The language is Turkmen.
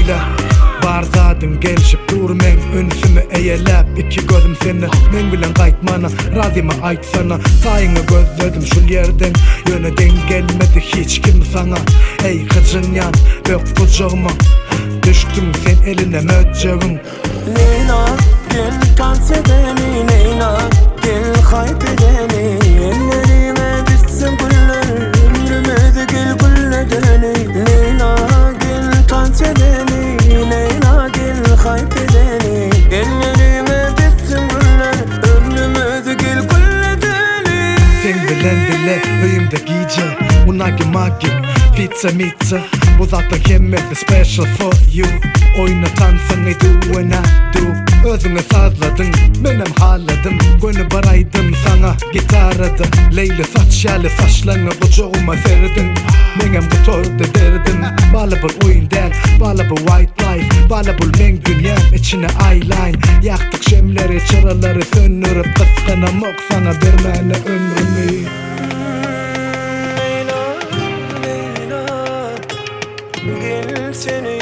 Leýla Bar zadyň gelişip dur meň ünsümi eýeläp Iki gözüm sende meň bilen gaýtmana Razymy aýtsana Taýyňy gözledim şul ýerden Ýöne deň gelmedi hiç kim saňa Eý gyjynýan bök gujagyma Düşdüň sen eline möjegiň. Leýla gel tans edeli Leýla gel haýp edeli Ellerime bitsin güller Ömrümizi gel gülledeli Leýla gel tans edeli Leýla gel haýp edeli Ellerime bitsin güller Ömrümizi gel gülledeli Seň bilen bile öýümde gije Unagi magi pizza mitsa Bu zatlaň hemmesi special for you Oýna tansyňy do when I do Özüňi sazladyň menem haladym Göni bir aýdym saňa gitarada Leýli saç ýaly saçlaňy gujagyma serdiň Meňem gutardy derdim Bala bul oýun däl bala bu white life Bala bul meň dünýäm içine aýlaýyn Ýakdyk şemleri çyralary söndürip Gysganamok saňa bermäne ömrümi. Leýla, Leýla, gel seni.